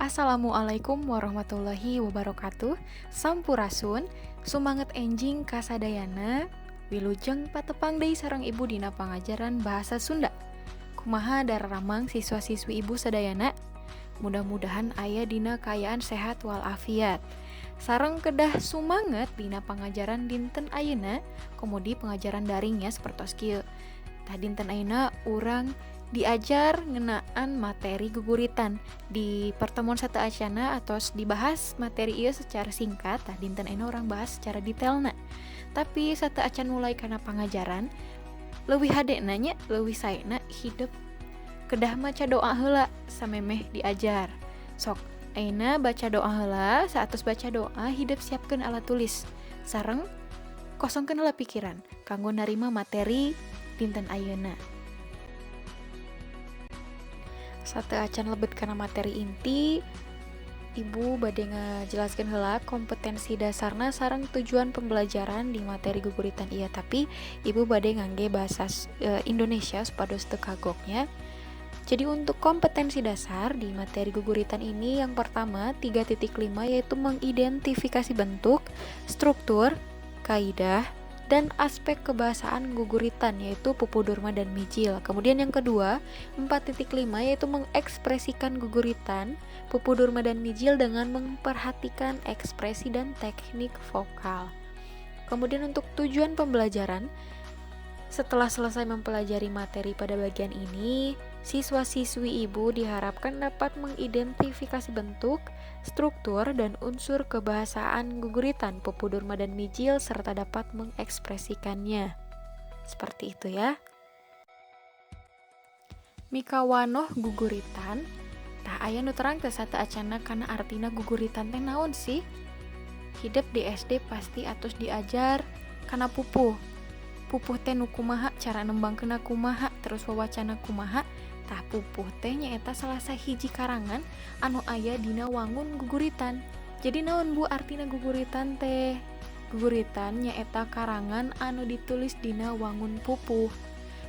Assalamualaikum warahmatullahi wabarakatuh. Sampurasun, sumanget enjing kasadayana. Wilujeng patepang deui sareng Ibu dina pangajaran bahasa Sunda. Kumaha daramang siswa-siswi Ibu sadayana? Mudah-mudahan aya dina kaayaan sehat walafiat. Sareng kedah sumanget dina pangajaran dinten ayeuna, komodi pengajaran daringnya sapertos kieu. Tah, dinten ayeuna urang diajar ngeunaan materi guguritan. Di pertemuan sateuacanna atos dibahas materi ieu secara singkat. Tah, dinten ayeuna urang bahas secara detailna. Tapi sateuacan mulai kana pangajaran, leuwih hadena nya, leuwih saena hidep kedah maca doa heula samemeh diajar. Sok, ayeuna baca doa heula. Saatos baca doa, hidep siapkeun alat tulis sareng kosongkeun heula pikiran kanggo narima materi dinten ayeuna. Sateuacan lebet kana materi inti, Ibu bade ngajelaskeun heula kompetensi dasarna sareng tujuan pembelajaran di materi guguritan ieu, tapi Ibu bade ngangge bahasa Indonesia supados teu kagok nya. Jadi, untuk kompetensi dasar di materi guguritan ini, yang pertama 3.5, yaitu mengidentifikasi bentuk, struktur, kaidah, dan aspek kebahasaan guguritan, yaitu pupuh durma dan mijil. Kemudian yang kedua, 4.5, yaitu mengekspresikan guguritan, pupuh durma dan mijil dengan memperhatikan ekspresi dan teknik vokal. Kemudian untuk tujuan pembelajaran, setelah selesai mempelajari materi pada bagian ini, siswa-siswi Ibu diharapkan dapat mengidentifikasi bentuk, struktur, dan unsur kebahasaan guguritan, pupuh durma dan mijil, serta dapat mengekspresikannya. Seperti itu ya. Mikawanoh guguritan, tah, aya nu terang teu sateuacanna kana artina guguritan teh naon sih? Hidep di SD pasti atos diajar kana pupuh. Pupuh teh nu kumaha, cara nembangkeunna kumaha, terus wawacana kumaha. Tah, pupuh teh nyaeta salah sahiji karangan anu aya dina wangun guguritan. Jadi naon, Bu, artina guguritan teh? Guguritan nyaeta karangan anu ditulis dina wangun pupuh.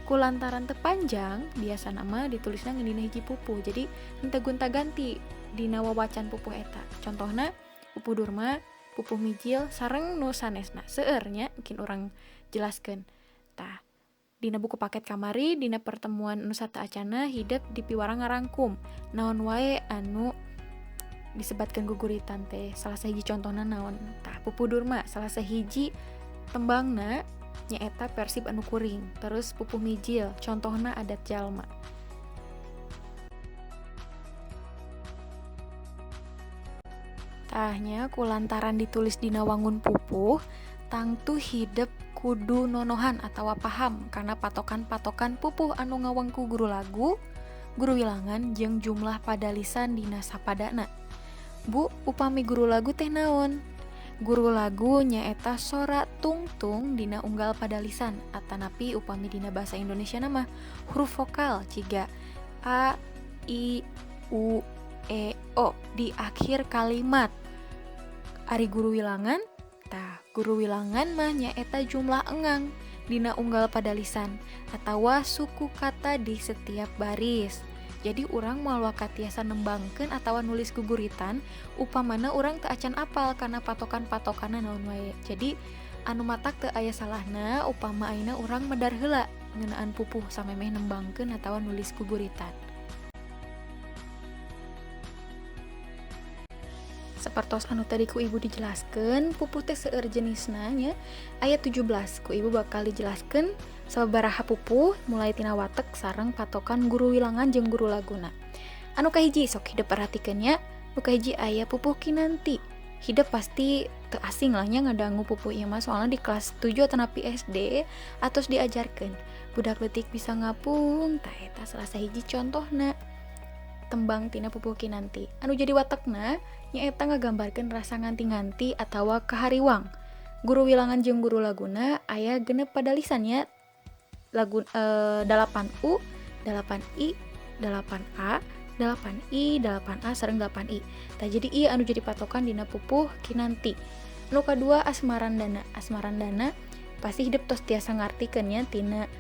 Kulantaran teu panjang, biasana mah ditulisna ngan dina hiji pupuh, jadi henteu gonta-ganti dina wawacan pupuh eta. Contohna pupuh durma, pupuh mijil, sareng nu sanesna. Seueur nya mungkin urang jelaskeun. Tah, dina buku paket kamari, dina pertemuan nu sateuacanna, hidep dipiwarang ngarangkum naon wae anu disebatkeun guguritan teh, salah sahiji contohna naon. Tah, pupuh durma salah sahiji tembangna nyaeta Persib anu kuring. Terus pupuh mijil contohna Adat Jalma. Tah nya, kulantaran ditulis dina wangun pupuh, tangtu hidep kudu nonohan atawa paham kana patokan-patokan pupuh anu ngawengku guru lagu, guru wilangan, jeung jumlah padalisan dina sapadana. Bu, upami guru lagu teh naon? Guru lagu nyaeta sora tungtung dina unggal padalisan, atanapi upami dina bahasa Indonesia mah huruf vokal ciga a, i, u, e, o di akhir kalimat. Ari guru wilangan? Tah, guru wilangan mah nyaeta jumlah engang dina unggal padalisan atawa suku kata di setiap baris. Jadi urang moal waka tiasa nembangkeun atawa nulis guguritan upamana urang teu acan apal kana patokan-patokanna naon wae. Jadi anu matak teu aya salahna upama ayeuna urang medar heula ngeunaan pupuh samemeh nembangkeun atawa nulis guguritan. Sapertos anu tadi ku Ibu dijelaskeun, pupuh teh seueur jenisna nya, aya 17. Ku Ibu bakal dijelaskeun sababaraha pupuh mulai tina watek sareng patokan guru wilangan jeung guru laguna. Anu kahiji, sok hidep perhatikeun nya, nu kahiji aya pupuh Kinanti. Hidep pasti teu asing lah nya ngadangu pupuh ieu mah, soalna di kelas 7 atanapi SD atos diajarkeun. Budak leutik bisa ngapung, tah eta salah sahiji contohna tembang tina pupuh Kinanti. Anu jadi watekna nyaeta ngagambarkeun rasa nganti-nganti atawa kahariwang. Guru wilangan jeung guru laguna aya 6 padalisan nya, lagu 8 U, 8 I, 8 A, 8 I, 8 A, sareng 8 I. Tah, jadi ieu anu jadi patokan dina pupuh Kinanti. Nu kadua, Asmarandana. Asmarandana pasti hidep tos tiasa ngartikeun nya tina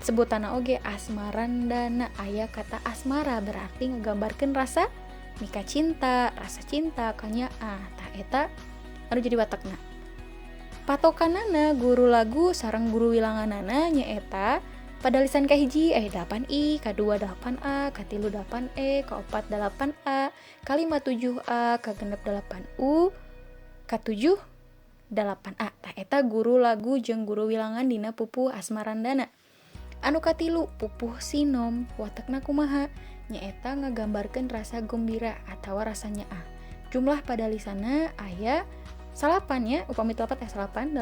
sebutanna oge, asmarandana, aya kata asmara, berarti ngagambarkeun rasa Mika cinta, rasa cinta, kanyaah. Tah eta anu jadi watekna. Patokanana guru lagu sareng guru wilanganana nyaeta padalisan kahiji aya 8I, kadua 8A, katilu 8E, kaopat 8A, kalima 7A, kagenep 8U, katujuh 8A. Tah eta guru lagu jeung guru wilangan dina pupuh Asmarandana. Anu katilu pupuh sinom, watekna kumaha? Nyaeta ngagambarkeun rasa gembira atawa rasa nyaah. Jumlah padalisana aya 9 nya, upami telepat aya 9,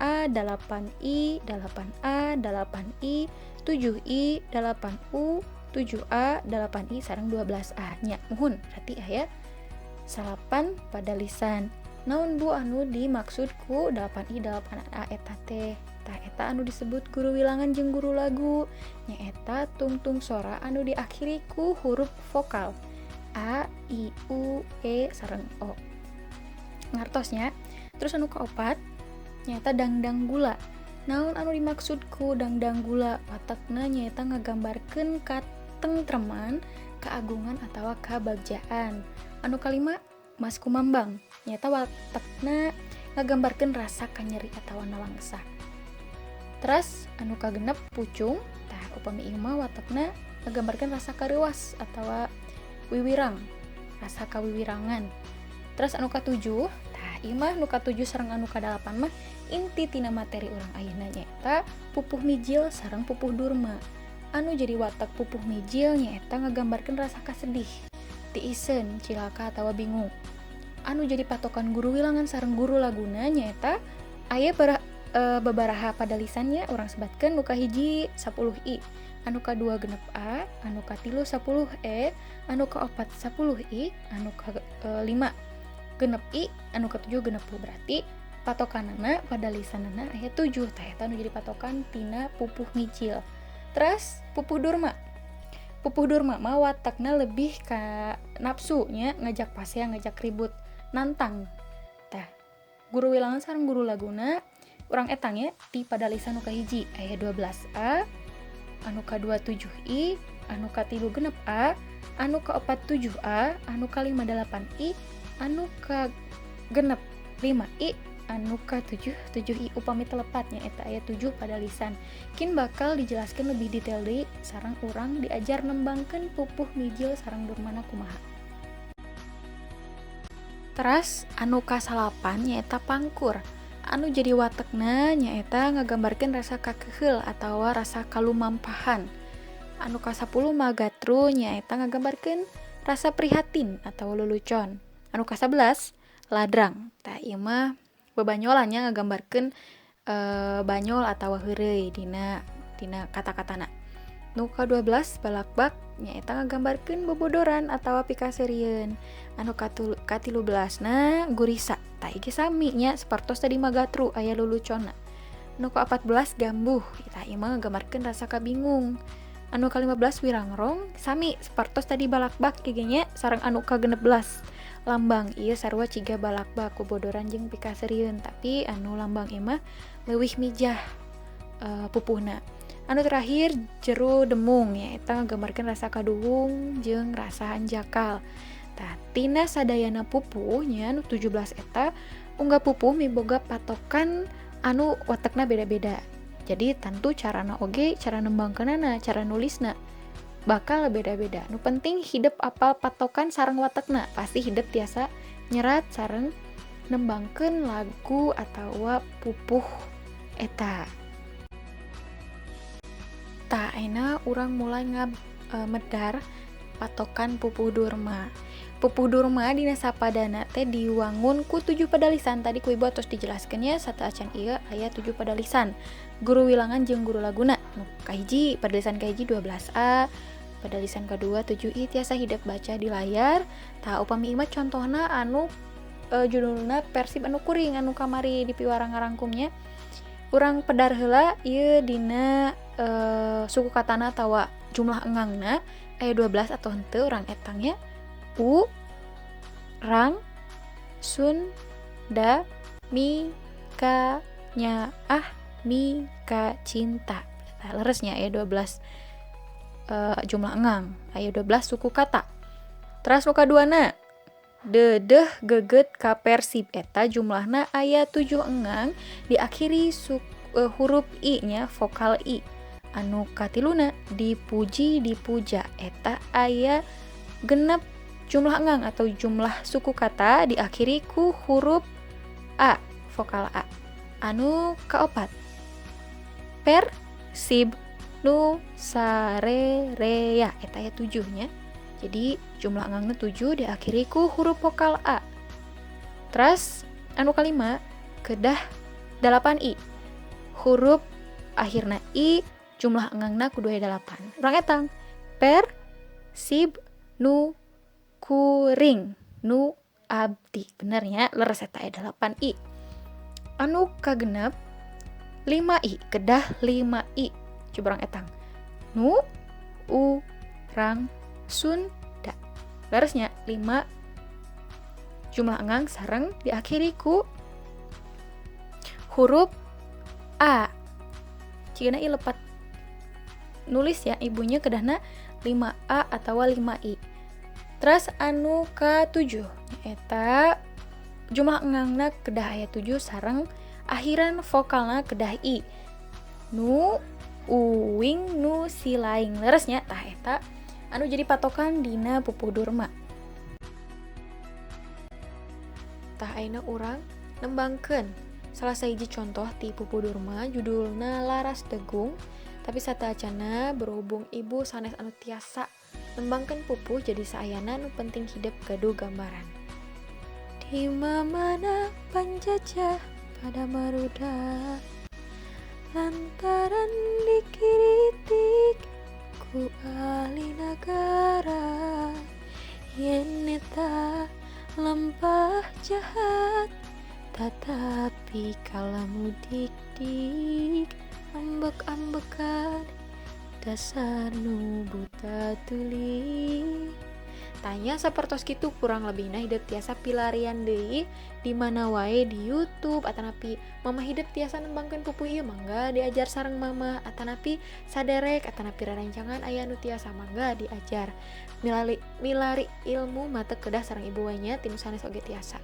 8A, 8I, 8A, 8I, 7I, 8U, 7A, 8I sareng 12A nya. Muhun berarti aya 9 padalisan. Naon Bu anu dimaksud ku 8I 8A eta teh? Tah eta anu disebut guru wilangan jeung guru lagu, nyaeta tungtung sora anu diakhiri ku huruf vokal A, I, U, E sareng O. Ngartosnya. Terus anu kaopat nyaeta dangdang gula. Naon anu dimaksud ku dangdang gula? Watekna nyaeta ngagambarkeun katengtreman, keagungan atawa kabagjaan. Anu kalima Mas Kumambang, nyaeta watekna ngagambarkeun rasa kanyeri atawa nalangsa. Terus anu kagenep pucung, tah upami ieu mah watekna ngagambarkeun rasa kareuwas atawa wiwirang, rasa kawiwirangan. Terus anu katujuh, tah ieu mah nu katujuh sareng anu kadalapan mah inti tina materi urang ayeuna nyaeta pupuh mijil sareng pupuh durma. Anu jadi watek pupuh mijil nyaeta ngagambarkeun rasa kasedih, tiiseun, cilaka atawa bingung. Anu jadi patokan guru wilangan sareng guru laguna nyaeta aya babaraha padalisannya urang sebatkeun nu kahiji 10I, anu kadua genep A, anu katilu 10E, anu kaopat 10I, anu ka-5 genep I, anu katujuh genep U. Berarti patokanana padalisanana aya 7. Tah eta anu jadi patokan tina pupuh mijil. Terus pupuh durma. Pupuh durma mah watakna lebih ka nafsu nya, ngajak pasea, ngajak ribut, nantang. Tah guru wilangan sareng guru laguna urang etang nya ti padalisan nu kahiji aya 12A, anu kadua 7I, anu katilu genep A, anu kaopat 7A, anu kalima 8I, anu kagenep 5I, anu ka-7 7I. Upami telepatnya eta aya 7 padalisan. Kin bakal dijelaskan lebih detail deui sareng urang diajar nembangkeun pupuh mijil sareng durmana kumaha. Teras anu kasalapan nyaeta pangkur. Anu jadi watekna nyaeta ngagambarkeun rasa kakeheul atawa rasa kalumampahan. Anu ka-10 magatru nyaeta ngagambarkeun rasa prihatin atawa lulucon. Anu ka-11 ladrang. Tah ieu mah bebanyolannya ngagambarkeun banyol atawa heureuy dina kata-katana. Nu ka-12 balakbak nyaeta ngagambarkeun bobodoran atawa pikaseurieun. Anu ka-13 na gurisa. Tah ieu sami nya sapertos tadi magatru aya luluconna. Nu ka-14 gambuh. Tah ieu mah ngagambarkeun rasa kabingung. Anu ka-15 wirangrong sami sapertos tadi balakbak ge nya sareng anu ka-16 lambang. Ieu sarua ciga balakbak bobodoran jeung pikaseurieun, tapi anu lambang ieu mah leuwih mijah pupuhna. Anu terakhir jero demung nyaeta ngagambarkeun rasa kaduhung jeung rasa hanjakal. Tah tina sadayana pupuh nya anu 17 eta unggah pupuh miboga patokan anu watekna beda-beda. Jadi tentu carana oge, cara nembangkeunana, cara nulisna bakal beda-beda. Nu penting hidep apal patokan sareng watekna, pasti hidep tiasa nyerat sareng nembangkeun lagu atawa pupuh eta. Tah ayeuna urang mulai medar patokan pupuh durma. Pupuh durma dina sapadana teh diwangun ku 7 padalisan. Tadi ku ibu atos dijelaskeun nya sateuacan ieu aya 7 padalisan. Guru wilangan jeung guru laguna. Nu kahiji padalisan kahiji 12A, padalisan kadua 7I tiasa hidep baca di layar. Tah upami ieu mah contohna anu judulna Persib anu kuring anu kamari di piwarang ngarangkumnya. Urang pedar heula ieu dina suku katana atawa jumlah engangna aya 12 atau henteu urang etangnya. U rang sun da mi ka nya ah mi ka cinta. Nah, leresnya aya 12 jumlah engang, aya 12 suku kata. Teras nu kaduana dedeh geget ka Persib eta jumlahna aya 7 engang diakhiri huruf i nya vokal i. Anu katiluna dipuji dipuja eta aya 6 jumlah engang atau jumlah suku kata diakhiri ku huruf a, vokal a. Anu kaopat Persib nu sarerea eta aya 7 nya. Jadi jumlah engangna 7 diakhiri ku huruf vokal a. Terus anu kalima kedah 8 i. Huruf akhirna i, jumlah engangna kudu aya 8. Urang etang Persib nu kuring nu abdi. Bener nya, leres eta aya 8 i. Anu kagenep 5 i, kedah 5 i. Coba urang etang. Nu u rang Sunda. Leresnya 5 jumlah engang sareng diakhiri ku huruf a. Cigana ieu lepat nulis ya ibunya kedahna 5a atau 5i. Terus anu ka-7 eta jumlah engangna kedah aya 7 sareng akhiran vokalna kedah i. Nu uwing nu silaing. Leresnya tah eta anu jadi patokan dina pupuh Durma. Tah ayeuna urang nembangkeun salah sahiji contoh ti pupuh Durma judulna Laras Degung. Tapi sateuacanna berhubung ibu sanes anu tiasa nembangkeun pupuh jadi saayana nu penting hidep gaduh gambaran. Di mana panjajah pada maruda lantaran dikiritik ku ahli nagara yen eta lempah jahat tetapi kalamu dik-dik ambek-ambekan dasar nu buta tuli. Tanya sapertos kitu kurang lebihna hidep tiasa pilarian deui di mana wae di YouTube atanapi mama hidep tiasa nembangkeun pupuh ieu mangga diajar sareng mama atanapi saderek atanapi rerencangan aya nu tiasa mangga diajar. Milari ilmu mah teu kedah sareng ibu wae nya ti nu sanes oge tiasa.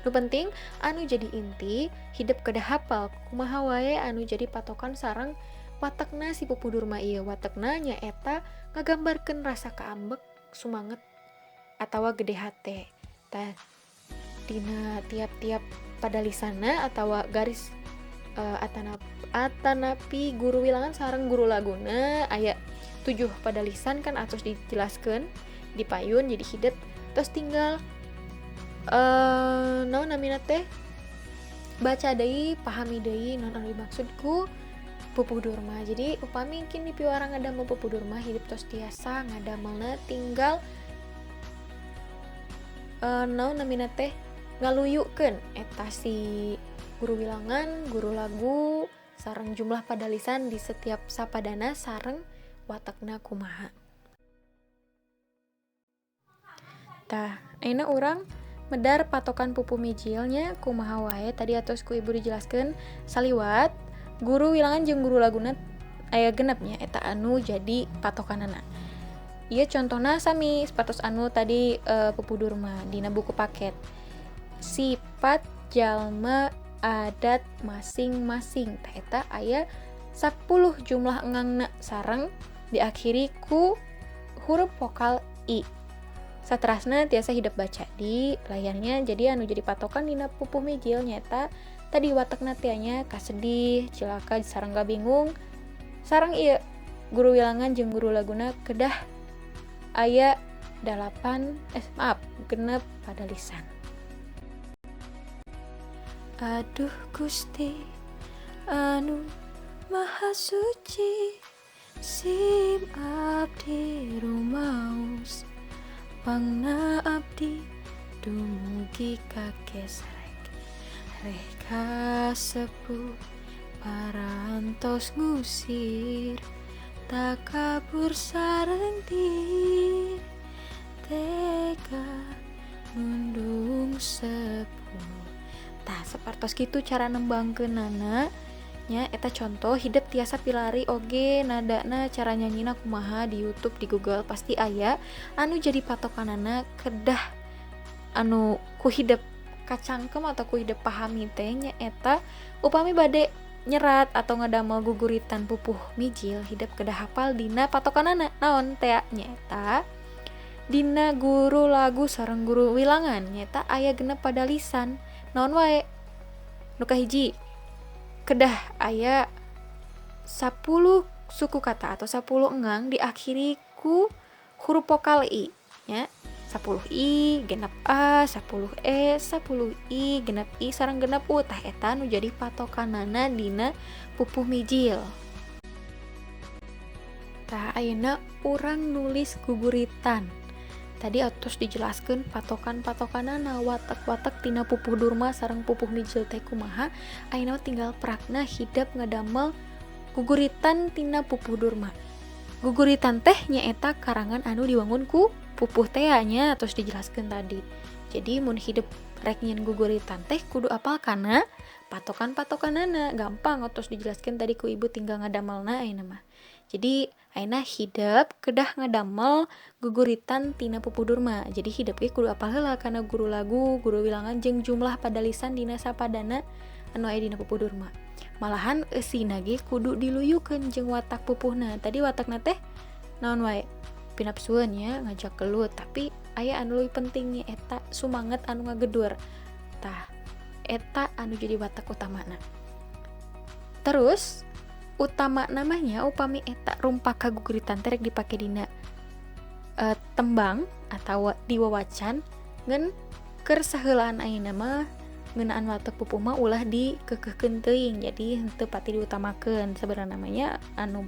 Nu penting anu jadi inti hidep kedah hafal kumaha wae anu jadi patokan sareng watekna si pupuh Durma ieu. Watekna nyaeta ngagambarkeun rasa kaambek, sumanget atawa gede hate. Tah dina tiap-tiap padalisana atawa garis atanapi guru wilangan sareng guru laguna aya 7 padalisan kan atos dijelaskeun di payun jadi hidep terus tinggal naon namina teh baca deui pahami deui naon anu dimaksud ku pupuh Durma. Jadi upami mungkin di piwarang ngadamel pupuh Durma hidep tos tiasa ngadamelna tinggal naon namina teh ngaluyukeun eta si guru wilangan, guru lagu sareng jumlah padalisan di setiap sapadana sareng watekna kumaha. Tah, ayeuna urang medar patokan pupuh mijilnya kumaha wae tadi atos ku ibu dijelaskeun saliwat guru wilangan jeung guru laguna aya genepnya eta anu jadi patokanana. Ieu contohna sami sapertos anu tadi pupuh Durma dina buku paket. Sifat jalma adat masing-masing tah eta aya 10 jumlah engangna sareng diakhiri ku huruf vokal i. Saterasna tiasa hidep baca di layarnya. Jadi anu jadi patokan dina pupuh mijil nyaeta tadi watekna teh nya kasedih, cilaka sareng bingung. Sareng ieu guru wilangan jeung guru laguna kedah aya 6 padalisan. Aduh Gusti anu maha suci sim abdi rumaos pangna abdi dumugi kakesrek reh kasepuh parantos ngusir takabur sareng tir teka nundung sepuh. Tah sapertos kitu cara nembangkeunana Nya eta contoh hidep tiasa pilari oge nadana cara nyanyina kumaha di YouTube, di Google pasti aya. Anu jadi patokanana kedah anu ku hidep kacangkem atau ku hidep pahami teh nya eta upami bade nyerat atau ngadamel guguritan pupuh mijil hidep kedah hafal dina patokanana naon teh nyaeta dina guru lagu sareng guru wilangan nyaeta aya genep padalisan naon wae. Nu kahiji kedah aya 10 suku kata atau 10 engang diakhiri ku huruf vokal i nya, 10 i genep a, 10 e, 10 i genep i sareng genep u. Tah eta nu jadi patokanana dina pupuh mijil. Tah ayeuna urang nulis guguritan. Tadi atos dijelaskeun patokan-patokanana watek-watek tina pupuh durma sareng pupuh mijil teh kumaha. Ayeuna tinggal prakna hidep ngadamel guguritan tina pupuh durma. Guguritan teh nyaeta karangan anu diwangun ku pupuh teh nya atos dijelaskeun tadi. Jadi mun hidep rek nyieun guguritan teh kudu apal kana patokan-patokanana. Gampang atos dijelaskeun tadi ku ibu, tinggal ngadamelna ayeuna mah. Jadi ayeuna hidep kedah ngadamel guguritan tina pupuh durma. Jadi hidep ge kudu apal heula kana guru lagu, guru wilangan jeung jumlah padalisan dina sapadana anu aya dina pupuh durma. Malahan eusina ge kudu diluyukeun jeung watak pupuhna. Tadi watakna teh naon wae? Pinapsueun nya, ngajak gelut, tapi aya anu leuwih penting nya eta sumanget anu ngagedur. Tah eta anu jadi watak utamana. Terus utama namanya upami eta rumpaka guguritan teh rek dipake dina tembang atau diwawacan ngan keur saheulaan ayeuna mah ngeunaan watak pupuh mah ulah dikekeuhkeun teuing, jadi henteu pati diutamakeun. Sebenarnya namanya anu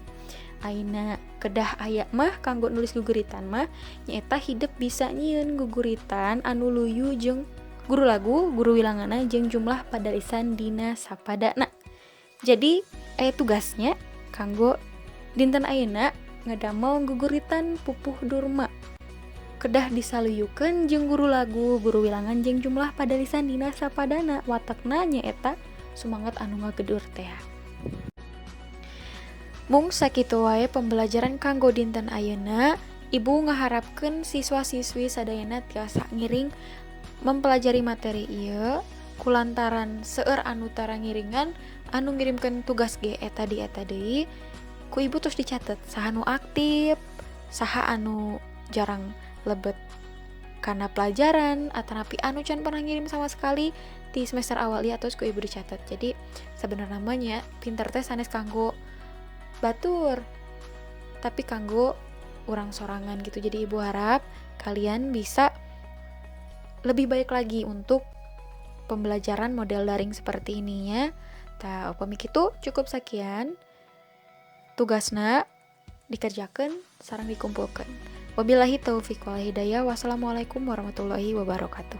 ayeuna kedah aya mah kanggo nulis guguritan mah nyaeta hidep bisa nyieun guguritan anu luyu jeung guru lagu, guru wilanganna jeung jumlah padalisan dina sapadana. Jadi aya tugasnya kanggo dinten ayeuna ngadamel guguritan pupuh durma. Kedah disaluyukeun jeung guru lagu, guru wilangan jeung jumlah padalisan dina sapadana. Watakna nyaeta sumanget anu ngagedur teh. Mung sakitu wae pembelajaran kanggo dinten ayeuna. Ibu ngaharapkeun siswa-siswi sadayana tiasa ngiring mempelajari materi ieu kulantaran seueur anu tara ngiringan anu ngirimkeun tugas ge eta di eta deui. Ku ibu terus dicatet saha nu aktif, saha anu jarang lebet kana pelajaran atanapi anu can pernah ngirim sama sekali di semester awal ieu terus ku ibu dicatet. Jadi sebenarnya namanya pinter teh sanes kanggo batur tapi kanggo urang sorangan gitu. Jadi ibu harap kalian bisa lebih baik lagi untuk pembelajaran model daring seperti ini ya. Tah upami kitu cukup sekian tugasna dikerjakan sareng dikumpulkan. Wabillahi taufiq wal hidayah. Wassalamualaikum warahmatullahi wabarakatuh.